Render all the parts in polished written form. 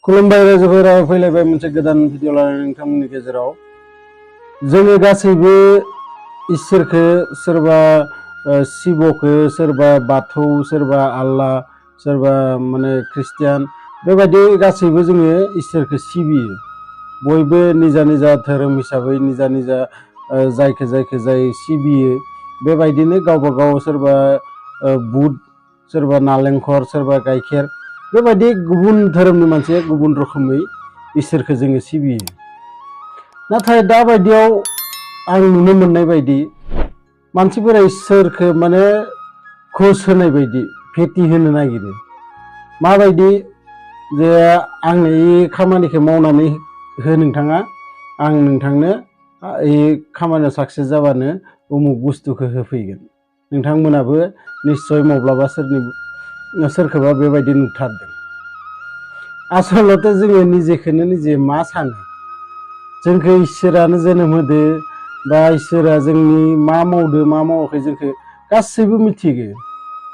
खुलुमबाय रायजोफोरा फैलायबाय मोनसे गोदान भिडिअ लानानै नोंथांमोननि गेजेराव जोङो गासैबो इसोरखौ सोरबा शिवखौ सोरबा बाथौ सोरबा आल्लाह सोरबा माने ख्रिस्टियान बेबायदि गासैबो जोङो इसोरखौ सिबियो बयबो निजा निजा धोरोम हिसाबै निजा निजा जायखौ जाय सिबियो बेबायदिनो गावबा गाव सोरबा बुट सोरबा नालेंखर सोरबा गाइखेर बेबायदि गुबुन धोरोमनि मानसिया गुबुन रोखोमै इसोरखौ जोङो सिबियो नाथाय दा बायदियाव आं नुनो मोननाय बायदि मानसिफोरा इसोरखौ माने घुस होनाय बायदि भेटि होनो नागिरो माबायदि जे आंनो ई खामानिखौ मावनानै हो नोंथाङा आं नोंथांनो ई खामानियाव साक्सेस जाबानो उमुक बुस्थुखौ होफैगोन नोंथांमोनाबो निश्चय माब्लाबा सोरखौबा बेबायदि नुथारदों आसलते जोङो निजेखौनो निजे मा सानो जोंखौ इसोरानो जोनोम होदो बा इसोरा जोंनि मा मावदो मा मावाखै जोंखौ गासैबो मिथिगो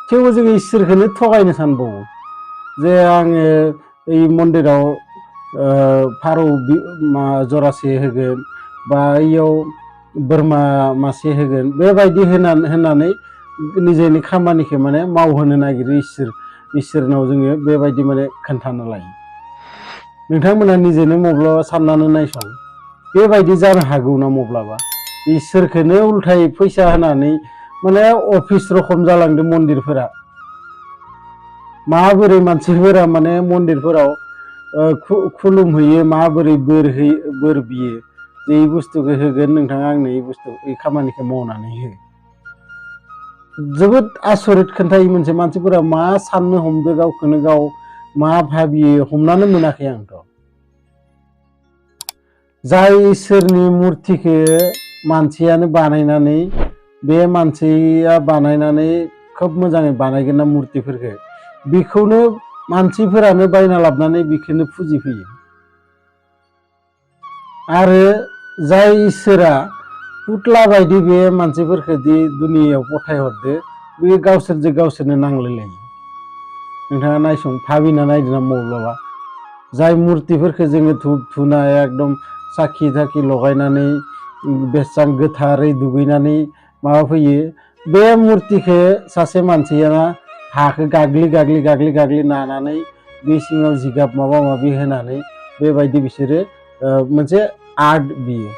थेवबो जोङो इसोरखौनो थगायनो सानबावो जे आङो ओइ मन्दिराव फारौ जरासे होगोन बा इयाव बोरमा मासे होगोन बेबायदि होनानै निजेनि खामानिखौ माने मावहोनो नागिरो इसोरनाव जोङो बेबायदि माने खोन्थानो लायो नोंथांमोना निजेनो माब्लाबा साननानै नायसं बेबायदि जानो हागौ ना माब्लाबा इसोरखौनो उल्थायै फैसा होनानै माने अफिस रखम जालांदों मन्दिरफोरा माबोरै मानसिफोरा माने मन्दिरफोराव खुलुमहैयो माबोरै बोर बियो जे ई बुस्थुखौ होगोन नोंथाङा आंनो ई बुस्थु ई खामानिखौ मावनानै हो जोबोद आसरित खोन्थायो मोनसे मानसिफोरा मा साननो हमदो गावखौनो गाव मा भाबियो हमनानै मोनाखै आंथ' जाय इसोरनि मुर्तिखौ मानसियानो बानायनानै बे मानसिया बानायनानै खोब मोजाङै बानायगोन ना मुर्तिफोरखौ बेखौनो मानसिफोरानो बायना लाबोनानै बेखौनो फुजिफैयो आरो जाय इसोरा पुतला बायदि बे मानसिफोरखौ दि दुनियायाव गथायहरदो बे गावसोरनो नांलायलायो नोंथाङा नायसं भाबिना नायदोंना माब्लाबा जाय मुर्तिफोरखौ जोङो धुप धुना एकदम साखि थाखि लगायनानै बेसां गोथारै दुगैनानै माबा फैयो बे मुर्तिखौ सासे मानसिया हाखौ गाग्लि नानानै बे सिङाव जिगाब माबा माबि होनानै बेबायदि बिसोरो मोनसे आर्ट बियो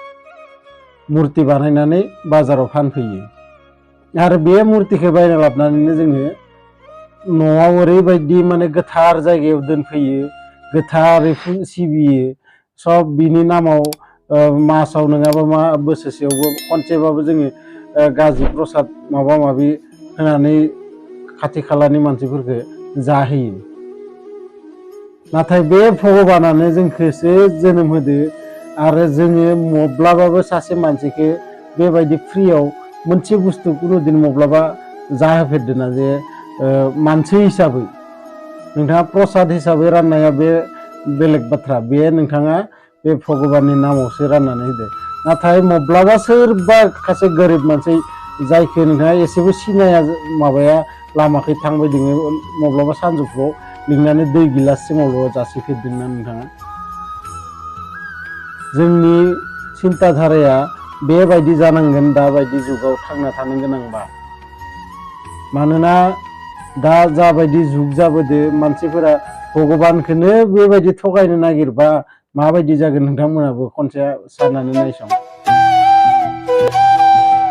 मुर्ति बानायनानै बाजाराव फानफैयो आरो बे मुर्तिखौ बायना लाबोनानैनो जोङो न'आव ओरैबायदि माने गोथार जायगायाव दोनफैयो गोथारै सिबियो सब बिनि नामाव मासाव नङाबा मा बोसोरसेयावबो खनसेबाबो जोङो गाज्रि प्रसाद माबा माबि होनानै खाथि खालानि मानसिफोरखौ जाहोयो नाथाय बे भगबानानो जोंखौसो जोनोम होदो आरो जोङो माब्लाबाबो सासे मानसिखौ बेबायदि फ्रियाव मोनसे बुस्थु कुनुदिन माब्लाबा जाहोफेरदोंना जे मानसि हिसाबै नोंथाङा प्रसाद हिसाबै राननाया बे बेलेग बाथ्रा बे नोंथाङा बे भगबाननि नामावसो राननानै होदो नाथाय माब्लाबा सोरबा सासे गोरिब मानसि जायखौ नोंथाङा एसेबो सिनाया माबाया लामाखै थांबाय दोङो माब्लाबा सानजौफुआव लिंनानै दै गिलाससे माब्लाबा जासिफेरदोंना नोंथाङा जोंनि सिन्ताधाराया बेबायदि जानांगोन दाबायदि जुगाव थांना थानो गोनांबा मानोना दा जाबायदि जुग जाबोदो मानसिफोरा भगबानखौनो बेबायदि थगायनो नागिरबा माबायदि जागोन नोंथांमोनाबो खनसे साननानै नायसं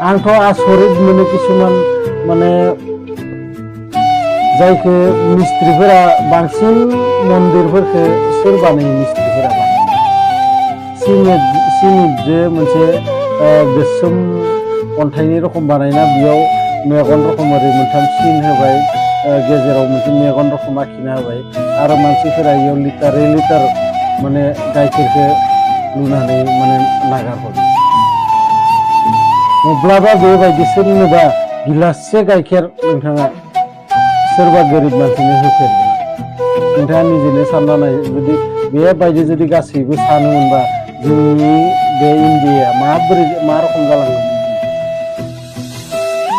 आंथ' आसरित मोनो किसुमान माने जायखौ मिस्ट्रिफोरा बांसिन मन्दिरफोरखौ सोर बानायो मिस्ट्रिफोरा सिमेन्टजों मोनसे गोसोम अन्थाइनि रखम बानायना बेयाव मेगन रखम ओरै मोनथाम सिन होबाय गेजेराव मोनसे मेगन रखम आखिना होबाय आरो मानसिफोरा बेयाव लिटारै लिटार माने गाइखेरखौ लुनानै माने नागारहरो माब्लाबा बेबायदि सोरनोबा गिलाससे गाइखेर नोंथाङा सोरबा गोरिब मानसिनो होफेरगोन नोंथाङा निजेनो सानना नाय जुदि बेबायदि जुदि गासैबो सानो मोनबा जोंनि बे इन्डियाया मा रखम जालांगोन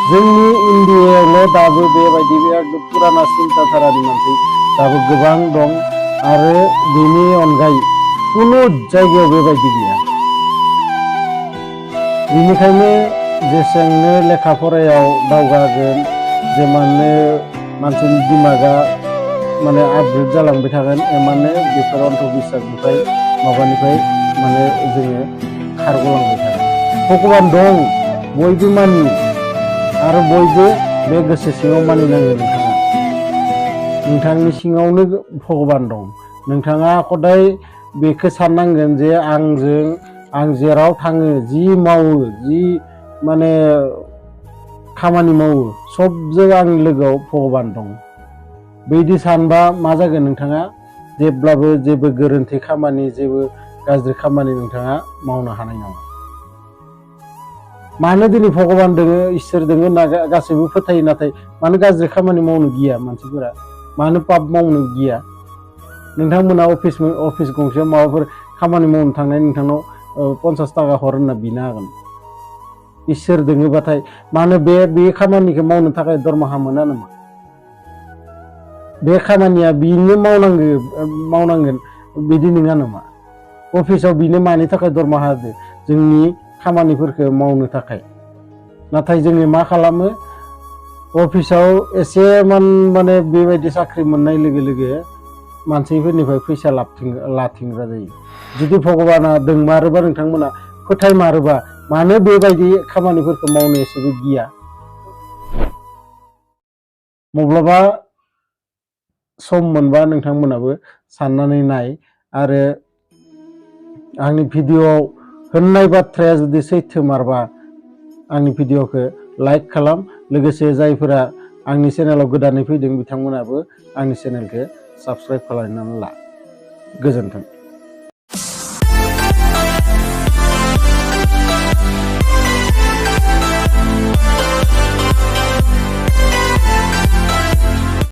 जोंनि इन्डियायावल' दाबो बेबायदि एकदम पुराना सिन्ताधारानि मानसि दाबो गोबां दं आरो बेनि अनगायै कुनु जायगायाव बेबायदि गैया। बेनिखायनो जेसेबांनो लेखा फरायाव दावगागोन जेमाननो मानसिनि दिमागा माने आपग्रेड जालांबाय थागोन एमाननो बेफोर अन्धबिश्वासनिफ्राय माबानिफ्राय माने जोङो खारग'लांबाय थागोन। भगबान दं, बयबो मानियो आरो बयबो बे गोसो सिङाव मानिनांगोन। नोंथांनि सिङावनो भगबान दं। नोंथाङा हदाय बेखौ साननांगोन जे आं जेराव थाङो, जि मावो, जि माने खामानि मावो, सबजों आंनि लोगोआव भगबान दं। बेदि सानबा मा जागोन, नोंथाङा जेब्लाबो जेबो गोरोन्थि खामानि, जेबो गाज्रि खामानि नोंथाङा मावनो हानाय नङा। मानो दिनै भगबान दोङो, इसोर दोङो होनना गासैबो फोथायो, नाथाय मानो गाज्रि खामानि मावनो गिया मानसिफोरा? मानो पाप मावनो गिया? नोंथांमोना अफिस गंसेयाव माबाफोर खामानि मावनो थांनाय नोंथांनाव 50 थाखा हर होनना बिनो हागोन। इसोर दोङोबाथाय मानो बे खामानिखौ मावनो थाखाय दरमाहा मोना नामा? बे खामानिया बिनो मावनांगोन बिदि नङा नामा? अफिसाव बिनो मानि थाखाय दरमाहा होदो? जोंनि खामानिफोरखौ मावनो थाखाय। नाथाय जोङो मा खालामो, अफिसाव एसे माने बेबायदि साख्रि मोननाय लोगो लोगो मानसिफोरनिफ्राय फैसा लाथिंग्रा जायो। जुदि भगबाना दोंमारोबा, नोंथांमोना फोथायमारोबा, मानो बेबायदि खामानिफोरखौ मावनो एसेबो गिया? माब्लाबा सम मोनबा नोंथांमोनाबो साननानै नाय आरो आंनि भिडिअ'आव होननाय बाथ्राया जुदि सैथो मारबा आंनि भिडिअ'खौ लाइक खालाम। लोगोसे जायफोरा आंनि चेनेलाव गोदानै फैदों बिथांमोनाबो आंनि चेनेलखौ साबस्क्राइब खालामनानै ला। गोजोन्थों।